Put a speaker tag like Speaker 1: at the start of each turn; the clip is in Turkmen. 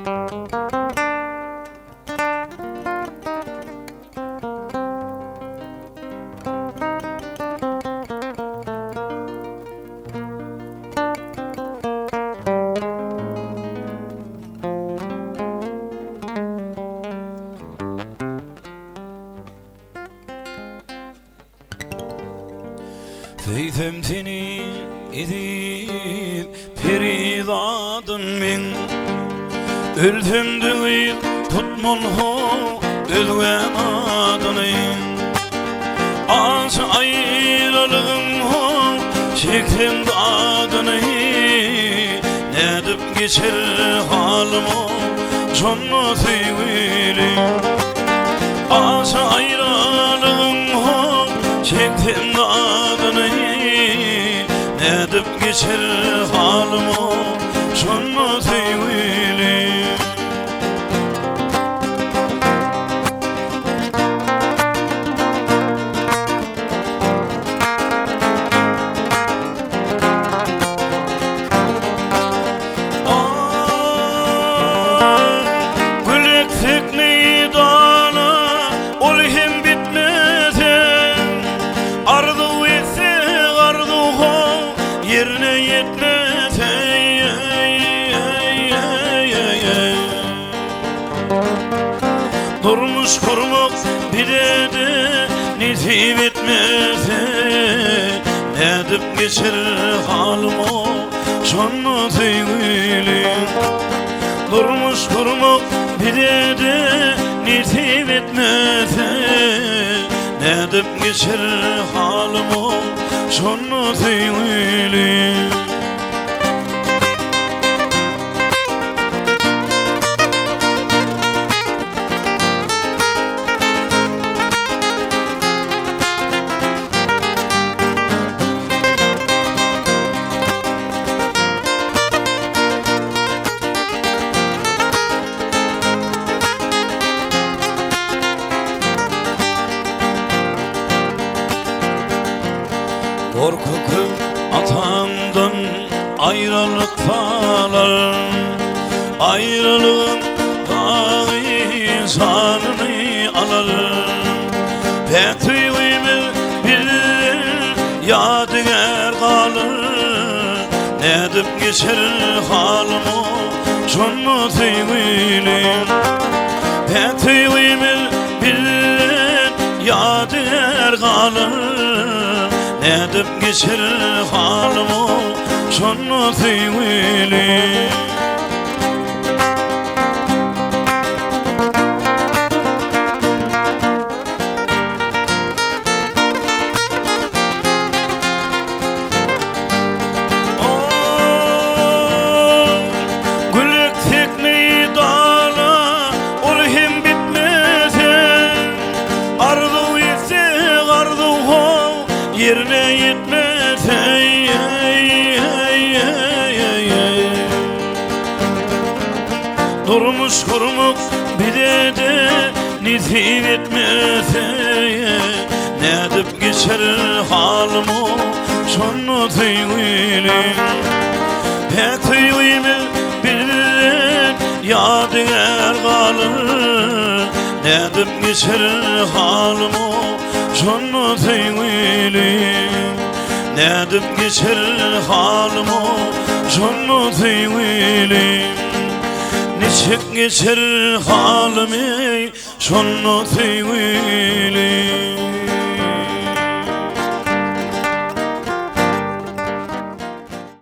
Speaker 1: Söýsem seni eziz perizadym men Ölsem-de gyz tutman ho özgäň adyny Aşa aýralygyň ho çeksem dadyny Nädip geçer halym o şonda söýgüli Aşa aýralygyň ho çeksem dadyny Nädip geçer halym o şonda söýgüli Gül eksek meýdana, ol hem bitmese, Arzuw etsek arzuw-ha ýerine ýetmese. Durmuş gurmak bize-de nesip etmese, Nädip geçer halym-o şonda söýgülim. Durmuş gurmak bize-de nesip etmese, Nädip geçer halym-o şonda söýgülim. Gorky köp atamdan Aýralyk salar Aýralygyň dagy janyny alar Päk söýgimiz bizden ýadygär galar Nädip geçer halym o şonda söýgülim Päk söýgimiz bizden ýadygär galar Nädip Geçer halym o şonda söýgüli. Gül eksek meýdana, ol hem bitmese, Arzuw etsek arzuw-how, Ýerine ýetmese Durmuş gurmak bize-de nesip etmese Nädip geçer halym o şonda söýgülim Päk söýgimiz bizden ýadygär galar Nädip geçer halym o Şonda söýgülim Nädip geçer halym o Şonda söýgülim Niçik geçer halym eý Şonda söýgülim.